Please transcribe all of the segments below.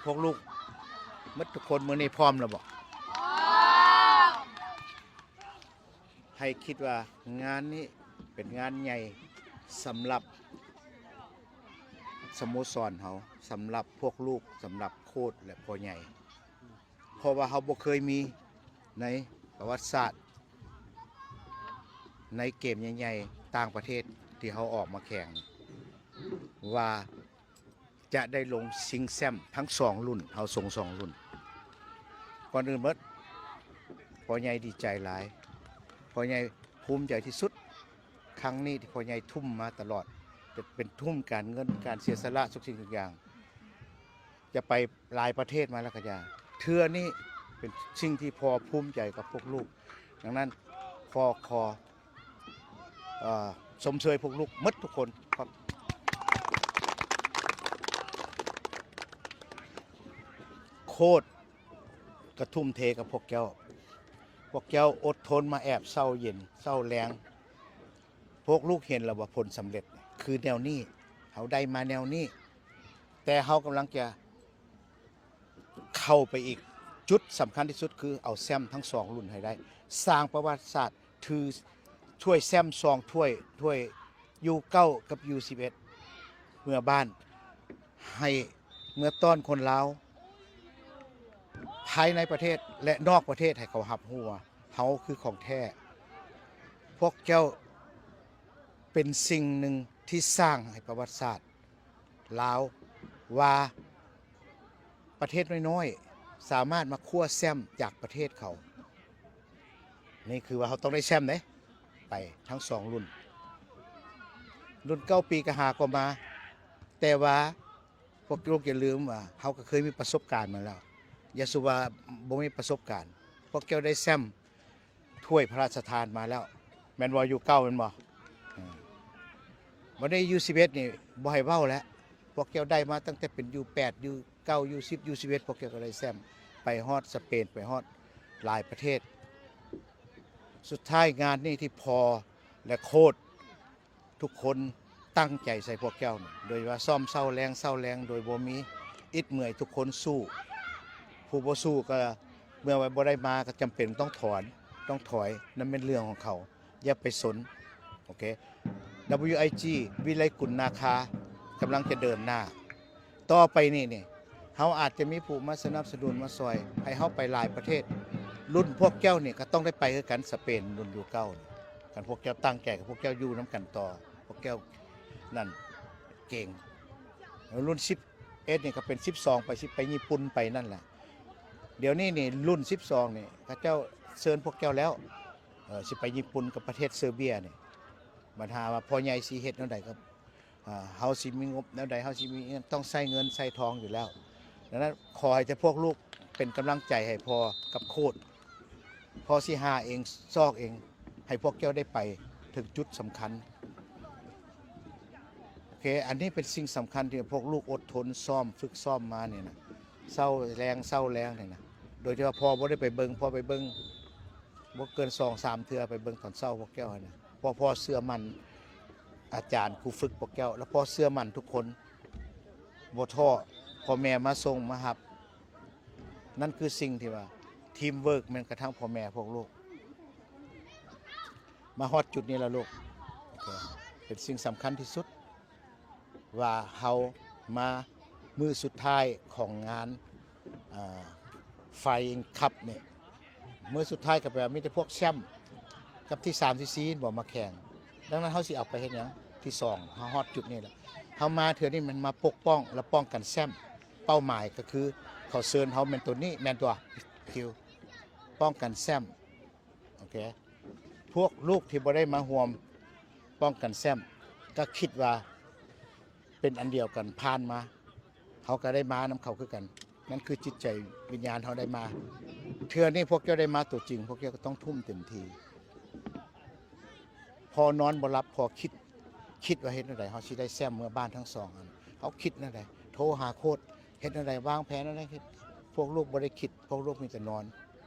ພວກລູກໝົດທຸກຄົນມື້ນີ້ພ້ອມແລ້ວບໍ່? ໃຫ້ຄິດວ່າງານນີ້ເປັນງານໃຫຍ່ສຳລັບສະໂມສອນເຮົາ, ສຳລັບພວກລູກ, ສຳລັບໂຄດ ແລະ ພໍ່ໃຫຍ່. ເພາະວ່າເຮົາບໍ່ເຄີຍມີໃນປະຫວັດສາດ ໃນເກມໃຫຍ່ໆຕ່າງປະເທດທີ່ເຮົາອອກມາແຂ່ງ ວ່າຈະໄດ້ລົງຊິງແຊ້ມທັງສອງລຸ້ນ, ເຮົາສົ່ງສອງລຸ້ນ. ກ່ອນອື່ນໝົດ ພໍ່ໃຫຍ່ດີໃຈຫຼາຍ, ພໍ່ໃຫຍ່ພູມໃຈທີ່ສຸດ. ຄັ້ງນີ້ທີ່ພໍ່ໃຫຍ່ທຸ່ມມາຕະຫຼອດ, ຈະເປັນທຸ່ມການເງິນ, ການເສຍສະຫຼະທຸກສິ່ງທຸກຢ່າງ, ຈະໄປຫຼາຍປະເທດມາແລ້ວກໍຢ່າ, ເທື່ອນີ້ເປັນສິ່ງທີ່ພໍ່ພູມໃຈກັບພວກລູກ. ດັ່ງນັ້ນ ພໍ່ຂໍ ເອີ ຊົມເຊີຍພວກລູກໝົດທຸກຄົນ. ໂຄດກະທຸ່ມເທກັບພວກເຈົ້າ, ພວກເຈົ້າອົດທົນມາແອບເຊົ້າເຢັນເຊົ້າແລງ. ພວກລູກເຫັນແລ້ວວ່າຜົນສຳເລັດຄືແນວນີ້, ເຮົາໄດ້ມາແນວນີ້, ແຕ່ເຮົາກຳລັງຈະເຂົ້າໄປອີກ. ຈຸດສຳຄັນທີ່ສຸດຄືເອົາແຊ້ມທັງສອງລຸ້ນໃຫ້ໄດ້, ສ້າງປະຫວັດສາດ ຖືຖ້ວຍແຊ້ມສອງຖ້ວຍ, ຖ້ວຍຢູເກົ້າກັບຢູສິບເອັດ ເມືອບ້ານ, ໃຫ້ເມືອຕ້ອນຄົນລາວ ພາຍໃນປະເທດ ແລະ ນອກປະເທດ ໃຫ້ເຂົາຮັບຮູ້ວ່າເຮົາຄືຂອງແທ້. ພວກເຈົ້າເປັນສິ່ງໜຶ່ງທີ່ສ້າງໃຫ້ປະຫວັດສາດລາວວ່າ ປະເທດນ້ອຍໆ ສາມາດມາຄວ້າແຊ້ມຈາກປະເທດເຂົາ. ນີ້ຄືວ່າເຮົາຕ້ອງໄດ້ແຊ້ມເດ້, ໄປທັງສອງລຸ້ນ. ລຸ້ນເກົ້າປີກໍຫາກໍມາ, ແຕ່ວ່າພວກລູກຢ່າລືມວ່າເຮົາກໍເຄີຍມີປະສົບການມາແລ້ວ. ຢ່າສູ່ວ່າບໍ່ມີປະສົບການ. ພວກເຈົ້າໄດ້ແຊ້ມ ຖ້ວຍພະລາຊະທານມາແລ້ວ ແມ່ນບໍ່? ຢູເກົ້າແມ່ນບໍ່? ເອີ ບັດນີ້ຢູສິບເອັດນີ້ບໍ່ໃຫ້ເວົ້າແລ້ວ, ພວກເຈົ້າໄດ້ມາຕັ້ງແຕ່ເປັນຢູແປດ ຢູເກົ້າ ຢູສິບ ຢູສິບເອັດ ພວກເຈົ້າກໍໄດ້ແຊ້ມ ໄປຮອດສະເປນ ໄປຮອດຫຼາຍປະເທດ. ສຸດທ້າຍງານນີ້ທີ່ພໍ່ ແລະ ໂຄດ ທຸກຄົນຕັ້ງໃຈໃສ່ພວກເຈົ້ານີ້ ໂດຍວ່າຊ້ອມເຊົ້າແລງ ເຊົ້າແລງ ໂດຍບໍ່ມີອິດເມື່ອຍ, ທຸກຄົນສູ້. ຜູ້ບໍ່ສູ້ກໍເມື່ອວ່າບໍ່ໄດ້ມາກໍຈຳເປັນຕ້ອງຖອນ ຕ້ອງຖອຍ, ນັ້ນແມ່ນເລື່ອງຂອງເຂົາ, ຢ່າໄປສົນ. ໂອເຄ WIG ວິໄລກຸນນາຄາ ກຳລັງຈະເດີນໜ້າ. ຕໍ່ໄປນີ້ນີ້ ເຮົາອາດຈະມີຜູ້ມາສະໜັບສະໜູນມາຊ່ອຍໃຫ້ເຮົາໄປຫຼາຍປະເທດ. ລຸ້ນພວກເຈົ້ານີ້ກໍຕ້ອງໄດ້ໄປຄືກັນ ສະເປນ ລຸ້ນຢູເກົ້ານີ້. ຄັນພວກເຈົ້າຕັ້ງໃຈ ພວກເຈົ້າຢູ່ນຳກັນຕໍ່, ພວກເຈົ້ານັ້ນເກັ່ງ. ລຸ້ນສິບເອັດນີ້ກໍເປັນສິບສອງ ໄປ ຊິໄປຍີ່ປຸ່ນໄປນັ້ນແຫຼະ. ດຽວນີ້ນີ້ລຸ້ນສິບສອງນີ້ ເຂົາເຈົ້າເຊີນພວກເຈົ້າແລ້ວ, ເອີ ຊິໄປຍີ່ປຸ່ນກັບປະເທດເຊີເບຍນີ້. ບັນຫາວ່າພໍ່ໃຫຍ່ຊິເຮັດແນວໃດກັບ ອ່າ ເຮົາຊິມີງົບແນວໃດ, ເຮົາຊິມີເງິນ, ຕ້ອງໃຊ້ເງິນໃຊ້ທອງຢູ່ແລ້ວ. ດັ່ງນັ້ນ ຂໍໃຫ້ແຕ່ພວກລູກເປັນກຳລັງໃຈໃຫ້ພໍ່ກັບໂຄດ. ພໍ່ຊິຫາເອງ ຊອກເອງ ໃຫ້ພວກເຈົ້າໄດ້ໄປເຖິງຈຸດສຳຄັນ. ໂອເຄ ອັນນີ້ເປັນສິ່ງສຳຄັນທີ່ພວກລູກອົດທົນຊ້ອມ ຝຶກຊ້ອມມານີ້ນະ, ເຊົ້າແລງ ເຊົ້າແລງນີ້ນະ. ໂດຍທີ່ວ່າພໍ່ບໍ່ໄດ້ໄປເບິ່ງ, ພໍ່ໄປເບິ່ງບໍ່ເກີນສອງສາມເທື່ອ, ໄປເບິ່ງຕອນເຊົ້າພວກເຈົ້າຫັ້ນນະ. ເພາະພໍ່ເຊື່ອໝັ້ນອາຈານຄູຝຶກພວກເຈົ້າ ແລະ ພໍ່ເຊື່ອໝັ້ນທຸກຄົນ ບໍ່ທໍ້. ພໍ່ແມ່ມາສົ່ງມາຮັບ, ນັ້ນຄືສິ່ງທີ່ວ່າທີມເວີກແມ່ນກະທັ່ງພໍ່ແມ່ພວກລູກ. ມາຮອດຈຸດນີ້ແລ້ວລູກ, ເປັນສິ່ງສຳຄັນທີ່ສຸດ ວ່າເຮົາມາມື້ສຸດທ້າຍຂອງງານ ອ່າ Flying Cup ນີ້. ມື້ສຸດທ້າຍກໍແປວ່າມີແຕ່ພວກແຊ້ມກັບທີສາມ ທີສີ່ ບໍ່ມາແຂ່ງ. ດັ່ງນັ້ນເຮົາຊິເອົາໄປເຮັດຫຍັງ? ທີສອງ ເຮົາຮອດຈຸດນີ້ແລ້ວ. ເຮົາມາເທື່ອນີ້ແມ່ນມາປົກປ້ອງ ແລະ ປ້ອງກັນແຊ້ມ. ເປົ້າໝາຍກໍຄືເຂົາເຊີນເຮົາແມ່ນໂຕນີ້, ແມ່ນຕົວະ ຄິວ ປ້ອງກັນແຊ້ມ. ໂອເຄ ພວກລູກທີ່ບໍ່ໄດ້ມາຮ່ວມປ້ອງກັນແຊ້ມ ກໍຄິດວ່າເປັນອັນດຽວກັນ, ຜ່ານມາ ເຮົາກໍໄດ້ມານຳເຂົາຄືກັນ. ນັ້ນຄືຈິດໃຈວິນຍານເຮົາໄດ້ມາ. ເທື່ອນີ້ພວກເຈົ້າໄດ້ມາຕົວຈິງ, ພວກເຈົ້າກໍຕ້ອງທຸ່ມເຕັມທີ່. ພໍ່ນອນບໍ່ຫຼັບ, ພໍ່ຄິດ, ຄິດວ່າເຮັດແນວໃດເຮົາຊິໄດ້ແຊ້ມເມືອບ້ານທັງສອງອັນ. ເຮົາຄິດແນວໃດ? ໂທຫາໂຄດ, ເຮັດແນວໃດ? ວາງແຜນແນວໃດ? ເຮັດ, ພວກລູກບໍ່ໄດ້ຄິດ, ພວກລູກມີແຕ່ນອນ.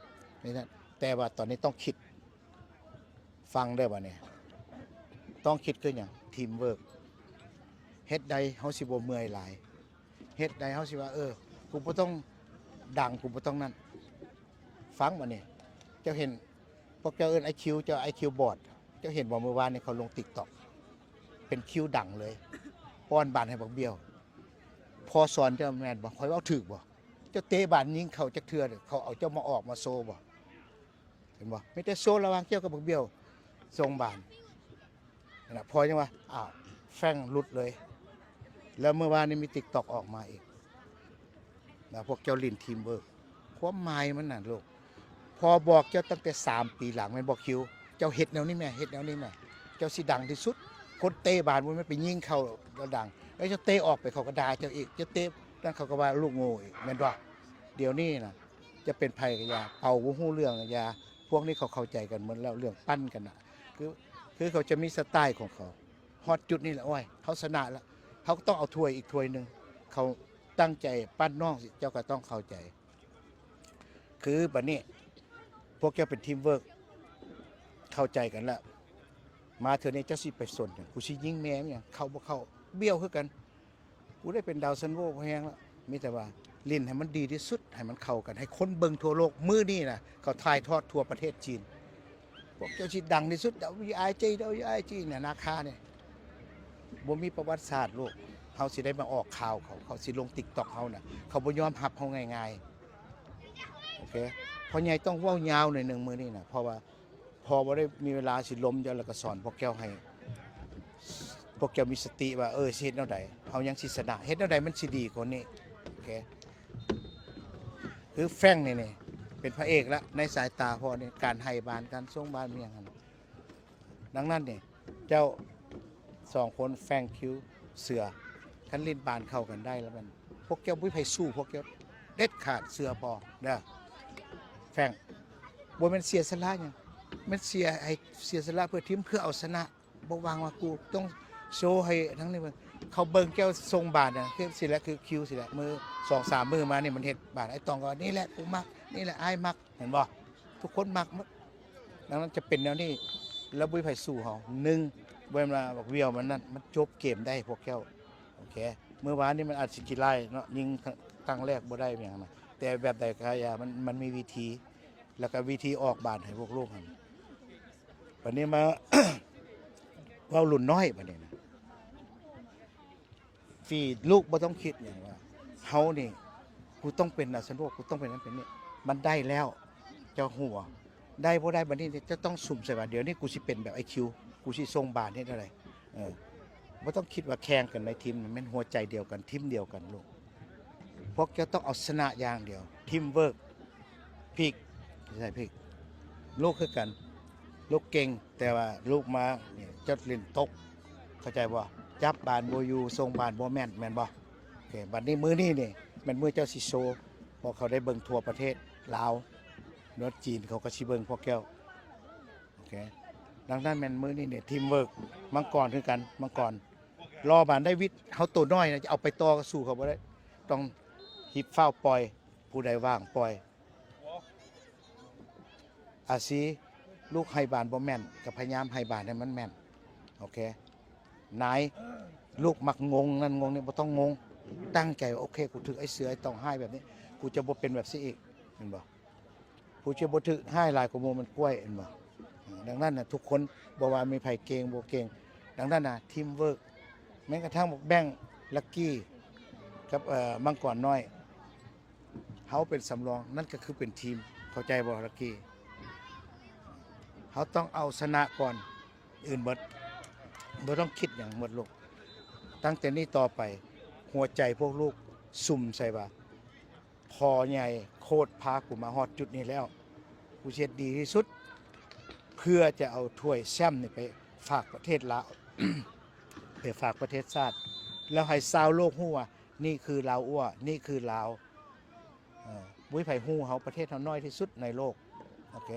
ນີ້ນະ, ແຕ່ວ່າຕອນນີ້ຕ້ອງຄິດ, ຟັງເດີ້ບັດນີ້, ຕ້ອງຄິດຄືຫຍັງ? ທີມເວີກ. ເຮັດໃດເຮົາຊິບໍ່ເມື່ອຍຫຼາຍ? ເຮັດໃດເຮົາຊິວ່າ ເອີ ໂຄ ກູບໍ່ຕ້ອງດັງ ກູບໍ່ຕ້ອງນັ້ນ. ຟັງບາດນີ້ ເຈົ້າເຫັນ ພວກເຈົ້າເອີ້ນໄອຄິວ ເຈົ້າໄອຄິວບອດ ເຈົ້າເຫັນບໍ່? ມື້ວານນີ້ເຂົາລົງຕິກຕັອກ ເປັນຄິວດັງເລີຍ ປ້ອນບານໃຫ້ບັກບ້ຽວ. ພໍ່ສອນເຈົ້າແມ່ນບໍ່? ຂ້ອຍເວົ້າຖືກບໍ່? ເຈົ້າເຕະບານຍິງເຂົ້າຈັກເທື່ອ ເຂົາເອົາເຈົ້າມາອອກມາໂຊບໍ່? ເຫັນບໍ່? ມີແຕ່ໂຊລະຫວ່າງເຈົ້າກັບບັກບ້ຽວ ສົ່ງບານ. ນັ້ນນະ ພໍ່ຍັງວ່າ ອ້າວ ແຟງຫຼຸດເລີຍ. ແລ້ວມື້ວານນີ້ມີຕິກຕັອກອອກມາອີກນະ ພວກເຈົ້າຫຼິ້ນທີມເວີກ. ຄວາມໝາຍມັນນະລູກ ພໍ່ບອກເຈົ້າຕັ້ງແຕ່ສາມປີຫຼັງ ແມ່ນບໍ່ຄິວ? ເຈົ້າເຮັດແນວນີ້ແມ່ ເຮັດແນວນີ້ແມ່ ເຈົ້າຊິດັງທີ່ສຸດ. ຄົນເຕະບານບໍ່ແມ່ນໄປຍິງເຂົ້າແລ້ວດັງ ແລ້ວເຈົ້າເຕະອອກໄປ ເຂົາກໍດ່າເຈົ້າອີກ ເຈົ້າເຕະນັ້ນ ເຂົາກໍວ່າລູກໂງ່ອີກ ແມ່ນບໍ່? ດຽວນີ້ນະ ຈະເປັນໃຜກໍຢ່າ ເປົ່າບໍ່ຮູ້ເລື່ອງກໍຢ່າ ພວກນີ້ເຂົາເຂົ້າໃຈກັນໝົດແລ້ວ ເລື່ອງປັ່ນກັນນະ ຄື ຄືເຂົາຈະມີສະໄຕຂອງເຂົາ. ຮອດຈຸດນີ້ແຫຼະ ໂອ້ຍ ເຮົາຊະນະລະ ເຮົາກໍຕ້ອງເອົາຖ້ວຍອີກຖ້ວຍໜຶ່ງ. ເຂົາຕັ້ງໃຈປັ້ນນ້ອງ ເຈົ້າກໍຕ້ອງເຂົ້າໃຈ. ຄືບັດນີ້ ພວກເຈົ້າເປັນທີມເວີກ ເຂົ້າໃຈກັນແລ້ວ ມາເທື່ອນີ້ເຈົ້າຊິໄປສົນຫຍັງ? ກູຊິຍິງແມ່ມັນຫຍັງ? ເຂົ້າບໍ່ເຂົ້າ ບ້ຽວຄືກັນ. ກູໄດ້ເປັນດາວຊັນໂວພໍແຮງແລ້ວ ມີແຕ່ວ່າຫຼິ້ນໃຫ້ມັນດີທີ່ສຸດ ໃຫ້ມັນເຂົ້າກັນ ໃຫ້ຄົນເບິ່ງທົ່ວໂລກ. ມື້ນີ້ນະ ເຂົາຖ່າຍທອດທົ່ວປະເທດຈີນ ພວກເຈົ້າຊິດັງທີ່ສຸດ WIG WIG ນະ ນາຄານີ້ ບໍ່ມີປະຫວັດສາດໂລກ. ເຮົາຊິໄດ້ມາອອກຂ່າວເຂົາ ເຂົາຊິລົງຕິກຕັອກເຮົານະ ເຂົາບໍ່ຍອມຮັບເຮົາງ່າຍໆ. ໂອເຄ ພໍ່ໃຫຍ່ຕ້ອງເວົ້າຍາວໜ້ອຍໜຶ່ງມື້ນີ້ນະ ເພາະວ່າ ພໍ່ບໍ່ໄດ້ມີເວລາຊິລົມເຈົ້າ ແລ້ວກໍສອນພວກເຈົ້າໃຫ້ ພວກເຈົ້າມີສະຕິວ່າ ເອີ ຊິເຮັດແນວໃດ ເຮົາຍັງຊິຊະນະ ເຮັດແນວໃດມັນຊິດີກວ່ານີ້. ໂອເຄ ຄືແຟງນີ້ ນີ້ເປັນພະເອກລະ ໃນສາຍຕາພໍ່ນີ້ ການໃຫ້ບານ ການສົ່ງບານ ມີຫຍັງຫັ້ນ. ດັ່ງນັ້ນນີ້ ເຈົ້າສອງຄົນ ແຟງ ຄິວ ເສືອ ຄັນຫຼິ້ນບານເຂົ້າກັນໄດ້ແລ້ວ ມັນ ພວກເຈົ້າບໍ່ມີໃຜສູ້ພວກເຈົ້າເດັດຂາດ ເຊື່ອພໍ່ເດີ. ແຟງ ບໍ່ແມ່ນເສຍສະຫຼະຫຍັງ ແມ່ນເສຍ ໃຫ້ເສຍສະຫຼະເພື່ອທີມ ເພື່ອເອົາຊະນະ. ບໍ່ຫວັງວ່າກູຕ້ອງໂຊໃຫ້ທາງນີ້ເບິ່ງ ເຂົາເບິ່ງແກ້ວສົ່ງບານນະ ຄືຊິແຫຼະ ຄືຄິວຊິແຫຼະ. ມື້ສອງສາມມື້ມານີ້ມັນເຮັດບານ ໄອ້ຕອງກໍວ່າ ນີ້ແຫຼະກູມັກ ນີ້ແຫຼະອ້າຍມັກ ເຫັນບໍ່? ທຸກຄົນມັກໝົດ. ດັ່ງນັ້ນຈະເປັນແນວນີ້ ແລ້ວບໍ່ມີໃຜສູ້ເຮົາ. ໜຶ່ງ ບໍ່ແມ່ນວ່າບັກວຽວມັນນັ້ນ ມັນຈົບເກມໄດ້ພວກເຈົ້າ. ໂອເຄ ມື້ວານນີ້ມັນອາດຊິຂີ້ລ້າຍເນາະ ຍິງຕັ້ງແລກບໍ່ໄດ້ຫຍັງນະ ແຕ່ແບບໃດກໍຢ່າ ມັນ ມັນມີວິທີ ແລ້ວກໍວິທີອອກບານໃຫ້ພວກລູກຫັ້ນ. ບັດນີ້ມາ ເວົ້າລຸ້ນນ້ອຍບັດນີ້ນະ ຟີລູກບໍ່ຕ້ອງຄິດຫຍັງວ່າ ເຮົານີ້ ກູຕ້ອງເປັນອາສະໂນ ກູຕ້ອງເປັນນັ້ນເປັນນີ້ ມັນໄດ້ແລ້ວ ເຈົ້າຮູ້ບໍ່? ໄດ້ບໍ່ໄດ້ ບັດນີ້ເຈົ້າຕ້ອງສຸມໃສ່ວ່າ ດຽວນີ້ກູຊິເປັນແບບໄອ້ຄິວ ກູຊິສົ່ງບານເຮັດແນວໃດ. ເອີ ບໍ່ຕ້ອງຄິດວ່າແຂ່ງກັນໃນທີມ ແມ່ນຫົວໃຈດຽວກັນ ທີມດຽວກັນລູກ. ພວກເຈົ້າຕ້ອງເອົາຊະນະຢ່າງດຽວ ທີມເວີກ ພິກ ໃສ່ພິກ ລູກຄືກັນ ລູກເກັ່ງ ແຕ່ວ່າລູກມານີ້ ເຈົ້າຫຼິ້ນຕົກ ເຂົ້າໃຈບໍ່? ຈັບບານບໍ່ຢູ່ ສົ່ງບານບໍ່ແມ່ນ ແມ່ນບໍ່? ໂອເຄ ບັດນີ້ມື້ນີ້ນີ້ ແມ່ນມື້ເຈົ້າຊິໂຊ ເພາະເຂົາໄດ້ເບິ່ງທົ່ວປະເທດລາວ ແລ້ວຈີນເຂົາກໍຊິເບິ່ງພວກເຈົ້າ. ໂອເຄ ດັ່ງນັ້ນແມ່ນມື້ນີ້ນີ້ ທີມເວີກ ມັງກອນຄືກັນ ມັງກອນ ລໍບານໄດ້ວິດ ເຮົາໂຕນ້ອຍນະ ຈະເອົາໄປຕໍ່ກັບສູ້ເຂົາບໍ່ໄດ້ ຕ້ອງຮີບຟ້າວປ່ອຍ ຜູ້ໃດວ່າງປ່ອຍ. ອາຊີ ລູກໃຫ້ບານບໍ່ແມ່ນ ກໍພະຍາຍາມໃຫ້ບານໃຫ້ມັນແມ່ນ. ໂອເຄ ນາຍ ລູກມັກງົງນັ້ນງົງນີ້ ບໍ່ຕ້ອງງົງ ຕັ້ງໃຈວ່າ ໂອເຄ ກູຖືກໄອ້ເສືອໄອ້ຕອງຮ້າຍແບບນີ້ ກູຈະບໍ່ເປັນແບບຊີ້ອີກ ແມ່ນບໍ່? ຜູ້ທີ່ບໍ່ຖືກຮ້າຍຫຼາຍກວ່າໝູ່ແມ່ນກ້ວຍ ເຫັນບໍ່? ດັ່ງນັ້ນນະ ທຸກຄົນ ບໍ່ວ່າມີໃຜເກັ່ງບໍ່ເກັ່ງ ດັ່ງນັ້ນນະ ທີມເວີກ ແມ້ກະທັ່ງບັກແບັ້ງ ລັກກີ້ ກັບ ເອີ ມັງກອນນ້ອຍ ເຮົາເປັນສຳລອງ ນັ້ນກໍຄືເປັນທີມ ເຂົ້າໃຈບໍ່ ລັກກີ້? ເຮົາຕ້ອງເອົາຊະນະກ່ອນ ອື່ນເບິດ ບໍ່ຕ້ອງຄິດຫຍັງໝົດລູກ. ຕັ້ງແຕ່ນີ້ຕໍ່ໄປ ຫົວໃຈພວກລູກສຸມໃສ່ວ່າ ພໍ່ໃຫຍ່ໂຄດພາກູມາຮອດຈຸດນີ້ແລ້ວ ກູຊິເຮັດດີທີ່ສຸດ ເພື່ອຈະເອົາຖ້ວຍແຊ້ມນີ້ໄປຝາກປະເທດລາວ ໄປຝາກປະເທດຊາດ ແລ້ວໃຫ້ຊາວໂລກຮູ້ວ່າ ນີ້ຄືລາວອົວ ນີ້ຄືລາວ. ເອີ ບໍ່ມີໃຜຮູ້ເຮົາ ປະເທດເຮົານ້ອຍທີ່ສຸດໃນໂລກ. ໂອເຄ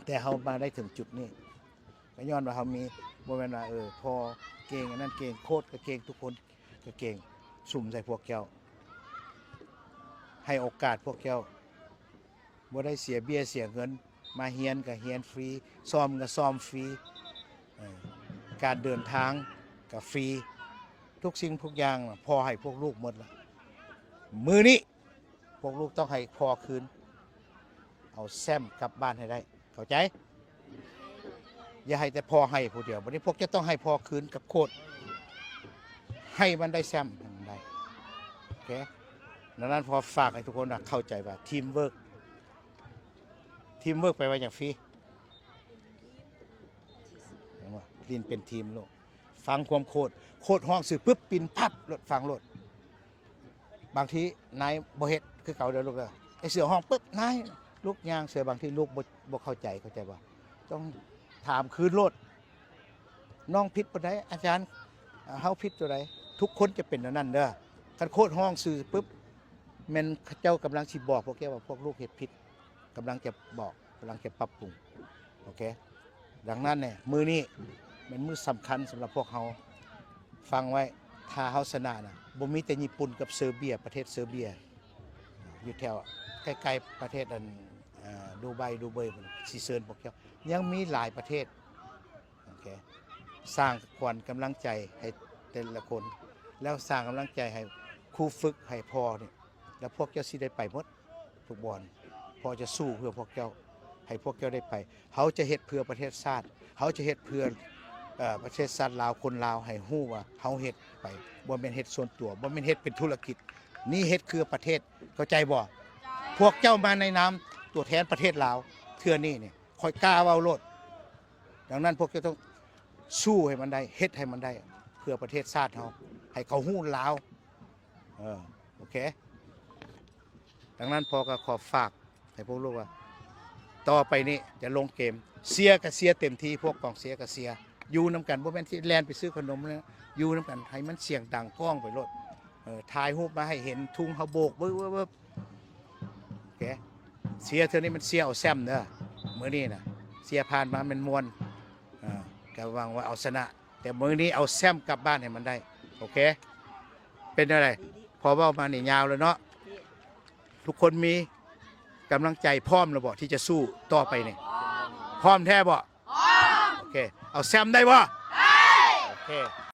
ແຕ່ເຮົາມາໄດ້ເຖິງຈຸດນີ້ ກໍຍ້ອນວ່າເຮົາມີ ບໍ່ແມ່ນວ່າ ເອີ ພໍ່ເກັ່ງ ອັນນັ້ນເກັ່ງ ໂຄດກໍເກັ່ງ ທຸກຄົນກໍເກັ່ງ ສຸມໃສ່ພວກເຈົ້າ ໃຫ້ໂອກາດພວກເຈົ້າ ບໍ່ໄດ້ເສຍເບ້ຍເສຍເງິນ ມາຮຽນກໍຮຽນຟຣີ ຊ້ອມກໍຊ້ອມຟຣີ ເອີ ການເດີນທາງກໍຟຣີ ທຸກສິ່ງທຸກຢ່າງນະ ພໍ່ໃຫ້ພວກລູກໝົດລະ. ມື້ນີ້ພວກລູກຕ້ອງໃຫ້ພໍ່ຄືນ ເອົາແຊ້ມກັບບ້ານໃຫ້ໄດ້ ເຂົ້າໃຈ? ຢ່າໃຫ້ແຕ່ພໍ່ໃຫ້ຜູ້ດຽວ, ບັດນີ້ພວກເຈົ້າຕ້ອງໃຫ້ພໍ່ຄືນກັບໂຄດ ໃຫ້ມັນໄດ້ແຊ້ມໃຫ້ມັນໄດ້ ໂອເຄ. ດັ່ງນັ້ນ ຂໍຝາກໃຫ້ທຸກຄົນນະເຂົ້າໃຈວ່າ teamwork teamwork ແປວ່າຫຍັງ? ຟີ ເຫັນບໍ່? ຫຼິ້ນເປັນທີມໂລດ. ຟັງຄວາມໂຄດ, ໂຄດຮ້ອງຊື່ປຶບ ປິ່ນປັບໂລດ, ຟັງໂລດ. ບາງທີນາຍບໍ່ເຮັດຄືເກົ່າເດີລູກເດີ. ໄອ້ເສືອຮ້ອງປຶບ ນາຍ ລູກຍ່າງເສືອ, ບາງທີລູກບໍ່ ບໍ່ເຂົ້າໃຈ, ເຂົ້າໃຈບໍ່? ຕ້ອງຖາມຄືນໂລດ. ນ້ອງຜິດຕົວໃດ ອາຈານ? ເຮົາຜິດຕົວໃດ? ທຸກຄົນຈະເປັນແນວນັ້ນເດີ. ຄັນໂຄດຮ້ອງຊື່ປຶບ ແມ່ນເຂົາເຈົ້າກຳລັງຊິບອກພວກແກວ່າ ພວກລູກເຮັດຜິດ, ກຳລັງຈະບອກ, ກຳລັງຈະປັບປຸງ. ໂອເຄ. ດັ່ງນັ້ນແຫຼະ ມື້ນີ້ແມ່ນມື້ສຳຄັນສຳລັບພວກເຮົາ. ຟັງໄວ້, ຖ້າເຮົາຊະນະນະ ບໍ່ມີແຕ່ຍີ່ປຸ່ນກັບເຊີເບຍ, ປະເທດເຊີເບຍ ຢູ່ແຖວໃກ້ໆປະເທດ ອັນ ເອີ ດູໄບ ດູເບີຍ ຊິເຊີນພວກເຈົ້າ. ຍັງມີຫຼາຍປະເທດ. ໂອເຄ. ສ້າງຂວັນກຳລັງໃຈໃຫ້ແຕ່ລະຄົນ, ແລ້ວສ້າງກຳລັງໃຈໃຫ້ຄູຝຶກ, ໃຫ້ພໍ່ນີ້, ແລ້ວພວກເຈົ້າຊິໄດ້ໄປໝົດ ທຸກບ່ອນ. ພໍ່ຈະສູ້ເພື່ອພວກເຈົ້າ, ໃຫ້ພວກເຈົ້າໄດ້ໄປ. ເຮົາຈະເຮັດເພື່ອປະເທດຊາດ, ເຮົາຈະເຮັດເພື່ອ ເອີ ປະເທດຊາດລາວ, ຄົນລາວໃຫ້ຮູ້ວ່າເຮົາເຮັດໄປ, ບໍ່ແມ່ນເຮັດສ່ວນຕົວ, ບໍ່ແມ່ນເຮັດເປັນທຸລະກິດ. ນີ້ເຮັດເພື່ອປະເທດ, ເຂົ້າໃຈບໍ່? ເຂົ້າໃຈ. ພວກເຈົ້າມາໃນນາມຕົວແທນປະເທດລາວ ເທື່ອນີ້ນີ້ ຂ້ອຍກ້າເວົ້າໂລດ. ດັ່ງນັ້ນ ພວກເຈົ້າຕ້ອງສູ້ໃຫ້ມັນໄດ້, ເຮັດໃຫ້ມັນໄດ້ ເພື່ອປະເທດຊາດເຮົາ, ໃຫ້ເຂົາຮູ້ລາວ. ເອີ ໂອເຄ. ດັ່ງນັ້ນ ພໍ່ກໍຂໍຝາກໃຫ້ພວກລູກວ່າ ຕໍ່ໄປນີ້ຈະລົງເກມ, ເຊຍກໍເຊຍເຕັມທີ່, ພວກກອງເຊຍກໍເຊຍ, ຢູ່ນຳກັນ, ບໍ່ແມ່ນຊິແລ່ນໄປຊື້ຂະໜົມນະ, ຢູ່ນຳກັນໃຫ້ມັນສຽງດັງກ້ອງໄປໂລດ. ເອີ ຖ່າຍຮູບມາໃຫ້ເຫັນທຸງເຮົາໂບກ ວຶບໆ. ໂອເຄ. ເຊຍເທື່ອນີ້ມັນເຊຍເອົາແຊ້ມເດີ. ມື້ນີ້ນະ ເຊຍຜ່ານມາແມ່ນມ່ວນ, ເອີ ກໍຫວັງວ່າເອົາຊະນະ, ແຕ່ມື້ນີ້ເອົາແຊ້ມກັບບ້ານໃຫ້ມັນໄດ້. ໂອເຄ. ເປັນແນວໃດ? ພໍເວົ້າມານີ້ຍາວແລ້ວເນາະ. ທຸກຄົນມີກຳລັງໃຈພ້ອມແລ້ວບໍ່ ທີ່ຈະສູ້ຕໍ່ໄປນີ້? ພ້ອມແທ້ບໍ່? ໂອເຄ. ເອົາແຊ້ມໄດ້ບໍ່? ໄດ້. ໂອເຄ.